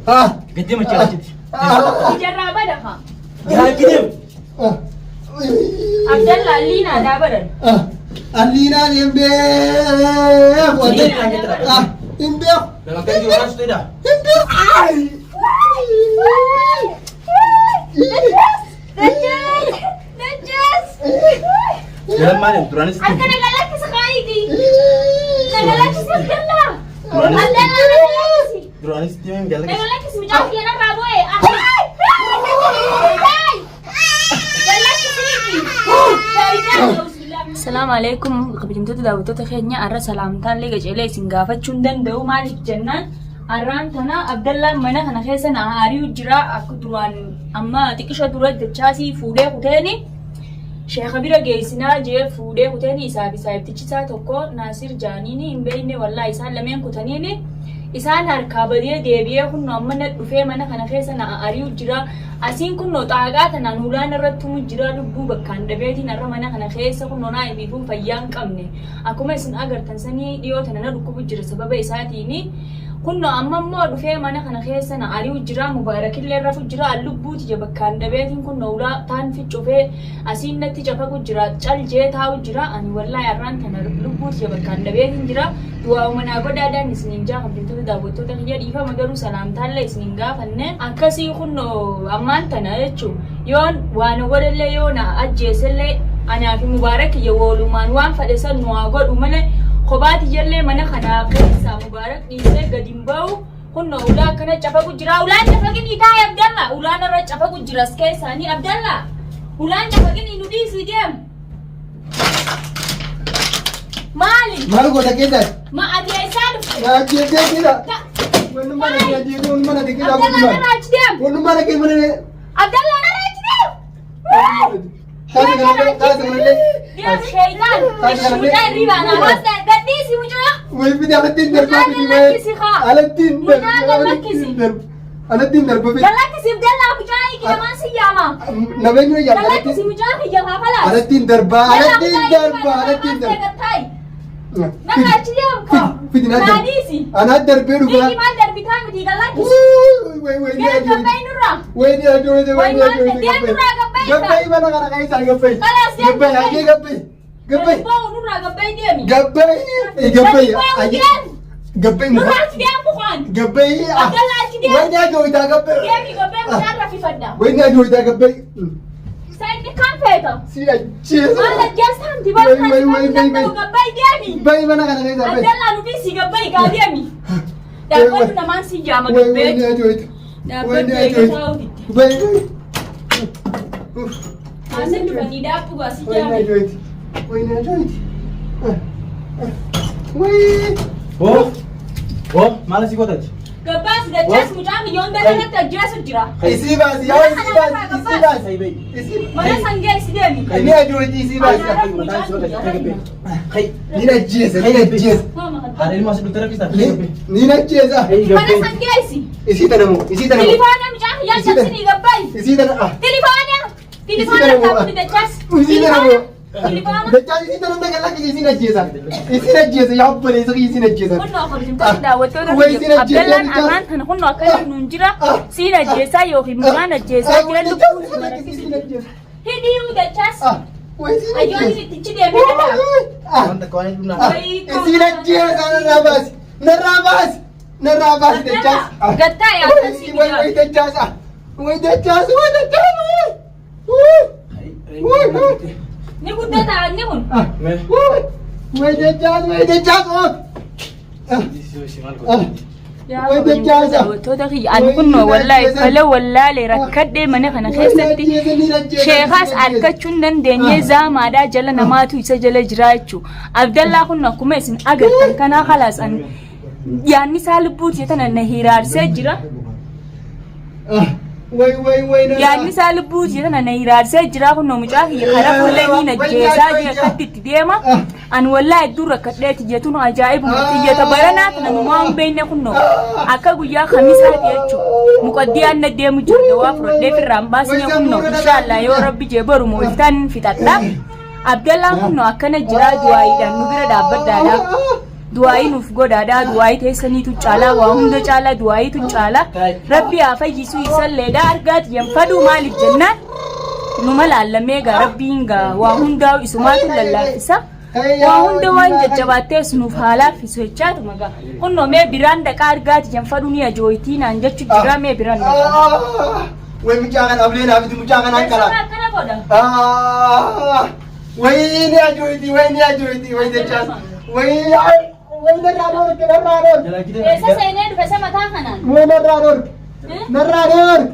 Gad deema achi achitti. Ijarraa bada haa. Yaa gideem. Abdallaa liinaa daa badan. Alliinaan hin beeku. Hin beeku. Nama kan jiru waan suteedha. Hin beeku. Dajjal! Dajjal! Jalan maal duraanis Harka na galakkisi kaayitii. Na galakkisi Abdallaa. Abdallaa na galakkisi. Duraanis deemee Na jaalladha. galakkisi mucaa kiyya narraa bu'e. Salaamu alaikum kabajamtoota daawwattoota keenya har'a salaamtaan illee qaceelee isin gaafachuu hin danda'u maaliif jennaan har'aan tana Abdallaan mana kana keessa na aari'u jira akka duraan amma xiqqisho dura dachaasii fuudhee kuteeni sheekha bira geessinaa jee fuudhee kuteeni isaa fi saahibtichi isaa tokko Naasir jaaniini hin beekne wallaahi isaan lameen kutaniini isaan harkaa badee deebi'ee kunno amma na dhufee mana kana keessa na ari'u jira asiin kunno xaaqaa tanaan hulaan irratti tumu jira lubbuu bakkaan dhabeetiin har'a mana kana keessa kunno naa ifiifuun fayyaa hin qabne akkuma isin agartan sanii dhiyoo tana na dhukkubu jira sababa isaatiini Kunno amma immoo dhufee mana kana keessa na ari'u jira Mubaarakillee rafu jira an lubbuu tiyya bakkaan dhabeetiin kunno ulaa taan ficcufee asiin natti cafaqu jira cal jee taa'u jira ani wallaahi arraan tana lubbuu tiyya bakkaan dhabeetiin jira du'aa'uma naa godhaadhaan isiniin jaa kabajamtoota daawwattoota kiyya dhiifama garuu salaamtaallee isiniin gaafanne akkasii kunno ammaan tana jechuu yoon waa na godhellee yoo na ajjeesellee anaa fi Mubaarak kiyya woolumaan waan fadhe san nu haa godhu malee kophaa tiyyallee mana kanaa keessaa Mubaarak dhiisee gadi hin ba'u. Kunno ulaa akkana cafaqu jira. Ulaan cafaqinii taa'e Abdalla. Ulaan irra cafaqu jira as keessaanii Abdalla. Ulaan cafaqinii nu dhiisii deem. Maali? Maal goota keessatti? Ma ati eessaa dhufte? Na ajjeesee jira. Wannummaa na ajjeesee wannummaa na tekkee Abdalla narraa achi deem. Wannummaa na kee mana Abdalla narraa achi deem. Taasi kanallee taasi kanallee. Deem sheeytaan. Mucaa hirribaa naa baasta. Gadhiisi mucaa. Wai fide alattiin darbaa Mucaa fidi lakkisi haa. Alattiin Mucaa darba lakkisi. alattiin darba alattiin darba fidi. Galakkisi Abdallaa mucaa hiiki namaan si yaama. Nabeenyu yaa Galakkisi alattiin mucaa kiyya haa kalaas. alattiin darbaa alattiin darbaa alattiin darbaa. Nama achi deemu kaa. Fidi na darba. Naadiisi. Anaa darbee dhugaa. Hiiki maal darbitaa miti galakkisi. Wai wai Gara gabbayi nurraa. Wai ni ajooyte wai ni Wai maal ajooyte deemu nurraa gabbayi kaa. Gabbayi mana kana keessaa gabbayi. Kalaas deemu Gabbayi gabbayi. ajee gabbayi. Gabbayi. Ba'u nurraa gabbayi deemi. Gabbayi gabbayi Gabbayi ajee deemu. gabbayi Nurraa muka achi deemu kaan. gabbayi. Abdallaa achi deemu. Wai ni ajooyta gabbayi. Deemi gabbayi mucaan raffifadha. Wai ni ajooyta gabbayi. Saayinni kan feeta. Si ajjeesa. Maal ajjeestaan Wai dibaa wai wai wai wai. danda'u gabbayi deemi. Bayi mana kana keessaa bayi. Abdallaa nu dhiisi gabbayi gaa deemi. Dhaabbatu namaan si jaama Wai wai ni gabbeetu. ajooyta. Wai ni Dhaabbatu eega ajooyta. taa'u didde. Bayi bayi. Uff. Maasin dhufanii daakuu gaa si Wai ni jaame. ajooyta. Wai ni ajooyta. Wai. Hoo hoo maal asii gootaati? Gabbaas dachaas mucaa biyyoon dalalatti ajjeesu jira. Isii baasi yaa isii baasi isii baasi. Isii Mana san geessi deemi. ni ajooyta isii baasi. Ni ajjeesa ni ajjeesa. Haadha ilmaa si dhufte rakkistaa? Ni ajjeesa. Mana san geessi. Isii tana moo isii tana moo Tilifoona mucaa kiyyaa cabsinii gabbayi. isii tana ah Tilifoona. Tilifoona taphni dachaas. isii tana moo. Tilifoona. Dachaan isii tana naga lakkisi isiin ajjeesa. Isiin ajjeesa yaa obboleessa kiyya isiin ajjeesa. Kunnoo hordoftoota daawwattoota Way isin ajjeesaa Abdallaan dachaa. arraan kana kunnoo akkana nuun jira. Siin ajjeesaa yookiin mucaan ajjeesaa jira lubbuun Dachaan lakkisi isiin ajjeesa. Hidhiyuu dachaas. Ah way isiin Ayyoon ajjeesa. ittichi deemee dhagaa. Ah Waan takka waan hedduu naa. isiin ajjeesa narraa baasi narraa baasi narraa baasi dachaas. Ah. Gattaa yaa akkasii Way way dachaas ah way dachaas way dachaas way. Way way. Ni guddata inni kun. Ah way way dachaas way dachaas oh. Ah ah. Way dachaas ah. Daawwattoota kiyya ani kunnoo wallaahi fala wallaalee rakkadhee mana kana keessatti sheekaas arkachuu hin dandeenye zaamaadhaa jala namaatu isa jala jira jechuudha. Abdallaa kun akkuma isin agartan kanaa kalaas ani yaanni isaa lubbuu tiyya tana na hiraarsee jira. Ah way way way narraa. Yaanni isaa lubbuu tiyya tana na hiraarsee jira kunnoo mucaa kiyya karaa fuullee ni najjeesaa jira akkatti itti deema. Ani wallaahi hedduu rakkadhee tiyyatun ajaa'ibuma tiyyata baranaa tana numaa hin beekne kunnoo akka guyyaa kamisaati jechuudha. Muqaddiyaan na deemu jiru dawaa fudhadhee firraa hin baasne kunnoo inshaallah yoo rabbi jee boru mo'iftaan fixadha. Abdallaan kunnoo akkana jiraa du'aayiidhaan nu bira dhaabbadhaadha. Du'aayii nuuf godhaadhaa du'aayii teessaniitu caalaa waa hunda caalaa du'aayiitu caalaa rabbi haa fayyisuu isalleedha argaati yan faduu maaliif jennaan numa laallamee gaa rabbiin gaa waa hundaa'u isumaatu lallaaffisa waa hunda waan jajjabaattees nuuf haa laaffisu jechaatuma gaa kunnoo mee biraan dhaqaa argaati yan faduu ni ajooyitii naan jechu jira mee biraan dhaqaa. Way mucaa kana ablee naa fidi mucaa kanaan qalaa. Akkana godha. Way ni ajooyti way ni ajooyti way dachaas way way narraa dhoorke narraa dhoorke. Eessa seenee dhufe isa mataa kanaan? Way narraa dhoorke narraa dhoorke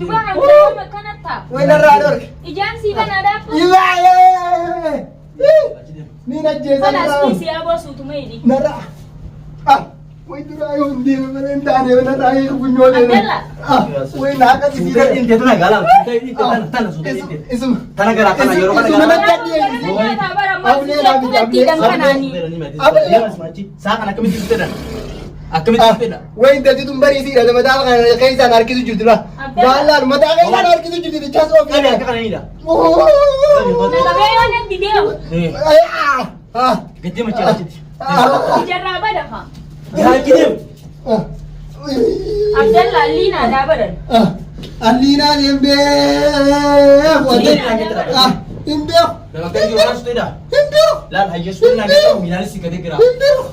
Dhugaa hanga akkanatti. way narraa dhoorke. Ijaan sii banaa daakuu. Ibaa ni najjeesa Kalaas narraa si aboo suutuma hidhi. narraa. Way duraa yoo hin deeme malee hin taane narraa funyoo deeme. Way naa qabsiisa. Isuma. Tana garaa kana yeroo kana Isuma garaa. natti Saa kana akkamitti ibsitedha? Akkamitti ibsitedha? Way intalti tun bariisiidha mataa kana keessaan harkisu jirti la. Laallaan mataa keessaan harkisu jirti dachaas of Qabi akka kana niidha. Naqabee yoo nan dideewu Gaddee machee achitti. ijarraa bada haa. Jalaa gideem. Abdallaa liinaa daa badan. Alliinaan hin beeku. Hin beeku. Nama kan jiru waan sutedha. Hin beeku. Laal hayyeessuun naa gataa miilaanis si gadi gira. Hin beeku.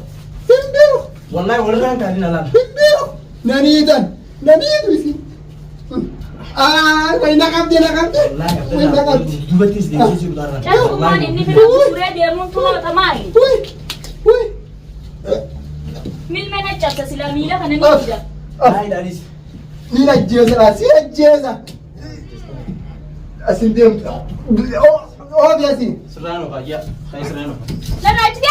Hin beeku. Wallahi walirraa hin taanina laal. Hin beeku. Naniitan. Naniitu isin. Way na qabde na qabde. Wallahi Way na Abdallaa qabde. dubattis deemsee jiru taarraa. Callumaan inni fira suuree deemuun tunoota maali? Way. Way. Milme na cabsa sila miila kana ni dida. Laa ilaalis. Ni ajjeesa si ajjeesa. Asin deemtu. Oofi asin. Sirraan ofa ayyaa. Kan sirraan ofa. Narraa achi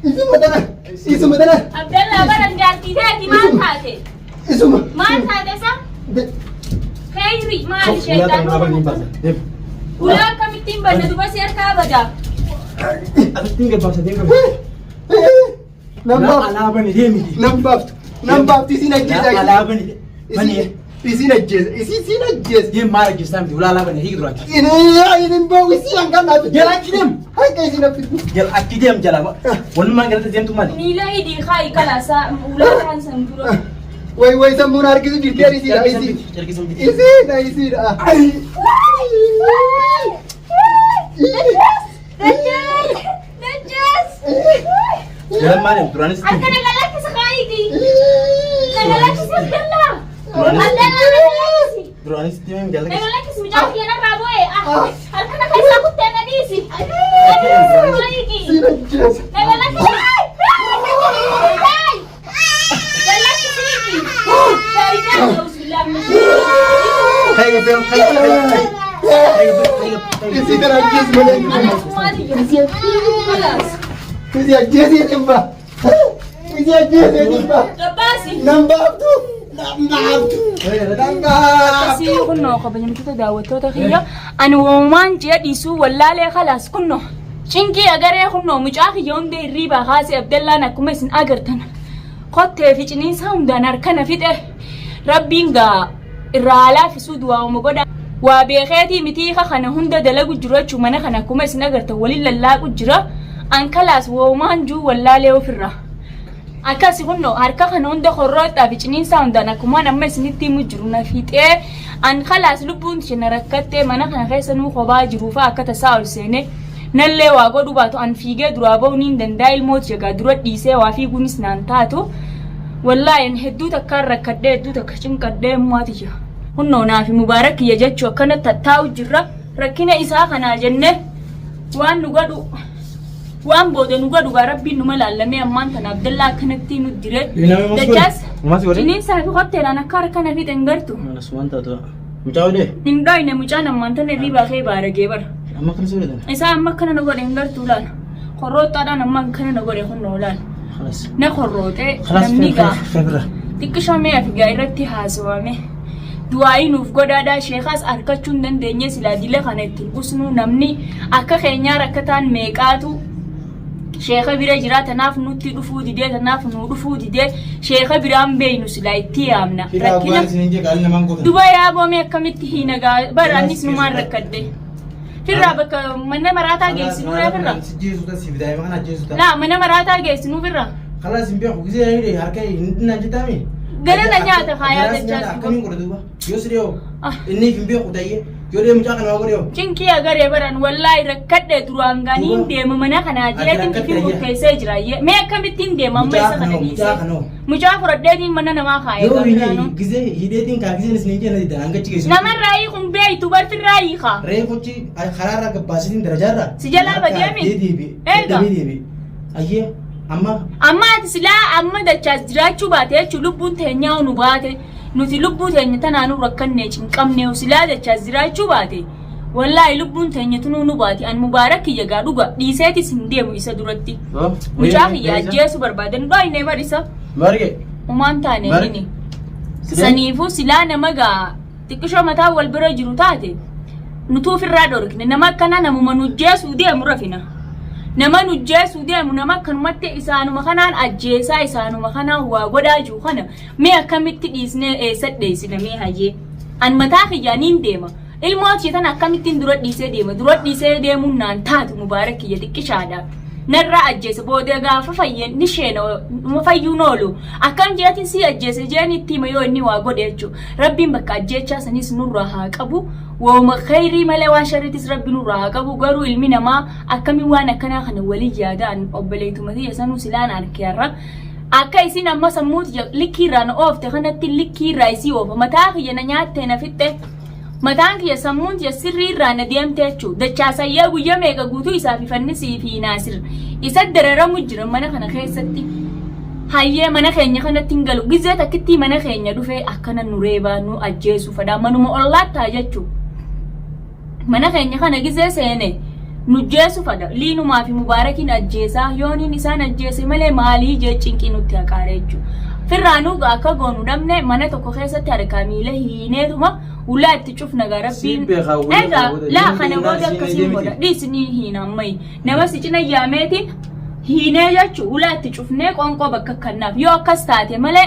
Isuma tana. Isuma tana. Abdallaa baran jaartii taati maal taate? Isuma. Maal taate sa? Kheyri maal Ulaa kana ulaa bani sheetaan? baasa. Deem. Ulaa akkamittiin banna duba si harkaa badaa? Asittiin gabbaabsa deem gabbaa. Nan Ulaa baaftu. alaa bani deemi. Nan baaftu. Nan baaftu isin Ulaa ajjeesa. alaa bani. Bani. Isin ajjeesa. Isin ajjeesa. Deem maal ajjeessaa miti ulaa alaa bani hiiki duraatti. Ini ini bau isin hanga naaf. Jala achi deem. Hanga isin haffitu. Jala achi deem jala. Walumaa galatti deemtu maali? Miila hidhii kaayi kalaasaa ulaa kaan san dura. Way way sammuun harkisu jirti isiidha isii. Jalqisa miti. Isiidha isiidha. Dachaas! Dachaas! Jala maal duraanis Harka nagalakkisa kaayitii! Nagalakkisi Abdallaa! Abdallaa nagalakkisi! duraanis deem jala keessa. Nagalakkisi mucaan kiyya narraa bu'e! Harka na keessaa kuttee na dhiisi! Kaayitii! Siin ajjeesa. Nagalakkisi! Galakkisiiti! Shaayitaan ta'uus Kai gabbee kai kai kai kai. Isii kana ajjeesu malee. Isii isii ajjeesee dhimma. Isii ajjeesee dhimma. Gabbaasi! Nan baaftu. Nan baaftu. Nan baaftu. Akkasii kunnoo kabajamtoota daawwattoota kiyya ani uumamaan ji'a dhiisuu wallaalee kalaas kunnoo cinqii agaree kunnoo mucaa kiyya hunda hirriibaa kaasee Abdallaan akkuma isin agartan kottee fi ciniinsa hundaan harkana fixe rabbiin gaa irraa laafisuu du'aa'uma godha. Waa beekeetii mitii kana hunda dalagu jiru jechuu mana kana akkuma isin agartan waliin lallaaqu jira an kalaas woomaan juu wallaalee ofirraa. Akkasi kunno harka kana hunda korroodhaa fi ciniinsaa hundaan akkumaan amma isinitti himu jiru na fixee an kalaas lubbuun ishee na rakkattee mana kana keessa nuu kophaa jiruufaa akka tasaa ol seenee nallee waa godhuu baatu an fiigee duraa ba'uu niin danda'a ilmooti egaa dura dhiisee waa fiiguunis naan taatu wallaahi an hedduu takkaan rakkadhee hedduu takka cinqadhee immaati jira. Kunnoo naafi mubaarak kiyya jechuu akkana tattaa'u jirra rakkina isaa kanaa jennee waan nu godhu waan booda nu godhu gaa rabbiin numa laallamee ammaan tana Abdallaa akkanatti nu dire. Dachaas Maas godhe? ciniinsaa fi kotteedhaan akka harka na fixe hin gartu. Asumaan taatu. Mucaa odee? Hin dhoyne mucaan ammaan tana hirriibaa kee baaragee bara. Amma kana sooratan. Isaa amma akkana na godhe hin gartu laala. Korrooxxaadhaan amma akkana na godhe kun laala. Khalas. Na korrooxee Khalas namni gaa. feebira. Xiqqishoo mee ati gaa irratti haasawame. Du'aayii nuuf godhaadhaa sheekaas harkachuu hin dandeenye silaa dila kana ittiin usnuu namni akka keenyaa rakkataan meeqaatu sheeka bira jira tanaaf nutti dhufuu didee tanaaf nuu dhufuu didee sheeka biraan beeynu silaa itti yaamna. Rakkina Isin jee qaalii namaan gootan. duba yaaboo mee akkamitti hiina gaa bara anis numaan rakkadde. Firraa bakka mana maraataa geessinuu firra. Si jeesu ta siif daa'ima kana ajjeesu ta. Laa mana maraataa geessinuu firra. Kalaas hin beeku gisee hidhee harka hin dhinnaan jettaami. Gara na nyaata faayaa dachaa si Akkamiin godha duuba? Yoo si dhiyoo inni hin beeku tayyee yoo dhiyoo mucaa kana waa godhee Cinkii agaree baran wallaahi rakkadhe duraan ganiin deema mana kanaa Ati jeetiin rakkadhe ifin ayya. murteessee jira ayyee. Mee akkamittiin deema amma Mucaa isa kana kanoo, mucaa dhiisee. kanoo. Mucaa fudhadheetiin mana namaa kaa'ee Yoo hidhee gaafiraanuu. gisee hidheetiin kaa giseen isin hin jenne hanga achi geessu. Namarraa hiikuun beeytu barfirraa hiika. Reefuchi karaarraa gabbaasitiin darajaarraa. Si jalaa badeemi? Deebi. Eega. Deebi. Ayyee amma Amma ati silaa amma dachaas jiraachuu baate jechuun lubbuun teenyaa nu baate nuti lubbuu teenya tanaanuu rakkanne cinqabne silaa dachaas jiraachuu baate wallaahi lubbuun teenya tunuu nu baate an mubaarak kiyya gaa dhuga dhiiseetis hin deemu isa duratti. Mucaa kiyya ajjeesuu barbaadan dhoyne bar isa Marge. umaan taane Bar- inni. Saniifuu silaa nama gaa xiqqishoo mataa wal bira jiru taate nutuu ofirraa dhorkine nama akkanaa namuma nu jeesuu deemu rafina. Nama nu jeesuu deemu nama akkanumatti isaanuma kanaan ajjeesaa isaanuma kanaan waa godhaa jiru kana mee akkamitti dhiisnee eessa dheessina mee hayyee. An mataa kiyyaa niin deema. Ilmoo kiyya tana akkamittiin dura dhiisee deema. Dura dhiisee deemuun naan taatu mubaarak kiyya xiqqishaadha. Narraa ajjeese booda gaafa fayyeen ni sheena numa fayyuun oolu. Akkam jeetiin si ajjeese jeen itti hima yoo inni waa godhe jechuudha. Rabbiin bakka ajjeechaa sanis nurraa haa qabu. Wooma khayrii malee waan sharriitis rabbi nurraa haa qabu. Garuu ilmi namaa akkamiin waan akkanaa kana walii yaadaan obboleettuma tiyya sanuu silaan arkeerra. Akka isin amma sammuu tiyya likkii irraa na oofte kanatti likkii irraa isii oofa. Mataa kiyya na nyaattee na fixxe. Mataan kiyya sammuun tiyya sirrii irraa na deemte jechuudha. Dachaasayyee guyya meeqa guutuu isaa fi fannisii fi naasir. Isa dararamu jira mana kana keessatti. Hayyee mana keenya kanatti hin galu. Gizee takkittii mana keenya dhufee akkana nu reebaa nu ajjeesuu fedha. Manuma ollaattaa jechuudha. Mana keenya kana gizee seene nu jeesu fada. Liinumaa fi mubaarakiin ajjeesaa yooniin isaan ajjeese malee maalii jee cinqii nutti haqaare jechuudha. Firraanuu akka goonu dhabne mana tokko keessatti harkaa miila hiineetuma ulaa itti cufna gaa rabbiin. Siin beekaa wayii Egaa booda laa inni kana hiinaan booda siin akkasiin deemiti. godha. Dhiisni hiina ammayi. Nama si cina yaameeti hiinee jechuun ulaa itti cufnee qoonqoo bakka kannaaf yoo akkas taate malee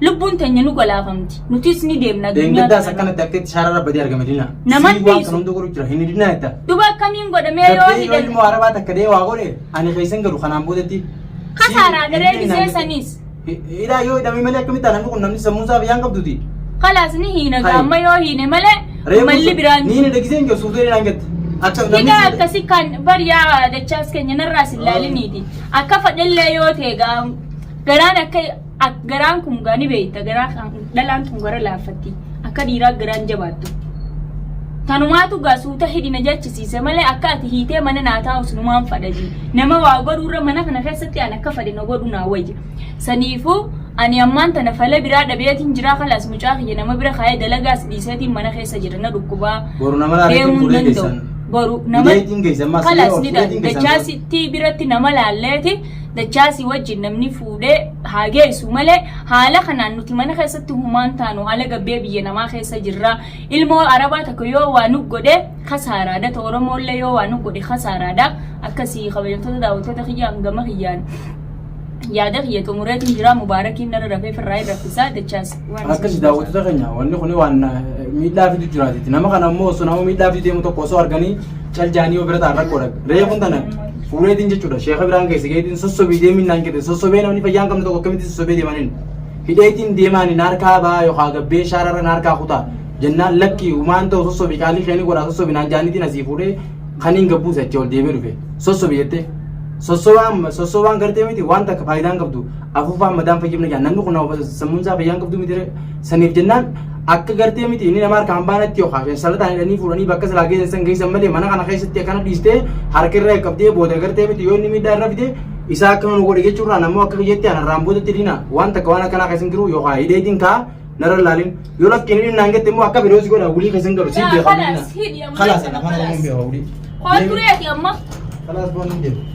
lubbuun teenya nu galaafamti. Nutis ni deemna addunyaa Deengeddaas kanarra. akkanatti akka itti shaararra badee argame dina. Nama Sii waan dhiisu. kana hunda godhu jira. Hin dinaa jetta. Duba akkamiin godhamee yoo Gabbee yoo hidhan ilmoo arabaa takka dee waa godhe ani keessan galu kanaan boodatti. kasaaraa daree gisee saniis. Hidhaa yoo hidhame malee akkamitti namni kun namni sammuu isaa fayyaan qabduti. Kalaas ni hiina Hai. gaamma yoo hiine malee malli biraan Ni ni dhagisee hin jiru suutee naan jette. Akka Higaa akkasi kan bariyaa dachaas keenya narraas hin laaliniiti. Akka fadhellee yoo ta'e gaa garaan akka garaan kun gaa ni beekta garaa kan dhalaan tun gara laaffatti akka dhiiraa garaan jabaattu. Tanumaatu gaa suuta hidhina jechisiise malee akka ati hiitee mana naa taa'us numaan fadhaji. Nama waa godhuurra mana kana keessatti an akka fadhe na godhu naa wayya. Saniifuu ani ammaan tana fala biraa dhabeetiin jiraa kalaas mucaa kiyya nama bira kaayee dalagaas dhiiseetiin mana keessa jira na dhukkubaa. Boru nama laalee Deemuu hin fuudhee danda'u. geessan. Boru nama Hidheetiin geessan maas kalaas ni fuudheetiin geessan. dachaasitti biratti nama laalleeti dachaasii wajjin namni fuudhee haa geessu malee haala kanaan nuti mana keessatti humaan taanu haala gabbee biyya namaa keessa jirra. Ilmoo arabaa tokko yoo waa nu godhe kasaaraadha. Ta Oromoollee yoo waa nu godhe kasaaraadha. Akkasii kabajamtoota daawwattoota kiyya hangama kiyyaan yaada kiyya xumureetiin jira mubaarakiin narra rafee firraa hin raffisaa dachaas waan Akkasi daawwattoota keenya wanni kun waan miidhaa fidu jiraatiti. Nama kana immoo osoo nama miidhaa fidu deemu tokko osoo arganii cal jaanii yoo bira ta'an rakkoodha. Reefuun tana fuudheetiin jechuudha. Sheeka biraan geesse geetiin sossobii deemin naan jedhe sossobee namni fayyaa hin qabne tokko akkamitti sossobee deemaniin. Hidheetiin deemaani naarkaa ba'aa yookaan gabbee shaararra naarkaa kutaa. Jennaan lakki waan ta'u sossobii qaalii keeni godhaa sossobii naan jaaniitiin asii fuudhee kaniin gabbuuse achi ol deemee dhufe. Sossobii jettee. Sossobaan sossobaan gartee miti waan takka faayidaa hin qabdu. Afuufaan madaan fayyifna jaan namni kun nama sammuun isaa fayyaa hin qabdu miti saniif jennaan akka gartee miti inni nama harkaan baanetti yookaan salataan hidhanii fuudhanii bakka silaa geessan san geessan malee mana kana keessatti akkana dhiistee harka irra qabdee booda gartee miti yoo inni miidhaa irra fide isaa akkana nu godhe jechuurraan ammoo akka kiyyatti ana irraan boodatti diina waan takka waan akkanaa keessa hin jiru yookaan hidheetiin kaa narra laalin yoo lakkiin hidhin naan jette immoo akka biroo si godha wulii keessa hin galu siif beekaa Kalaas hidhi amma. Kalaas afaan Oromoon beekaa wulii. Kootureeti amma. Kalaas boon hin deemu.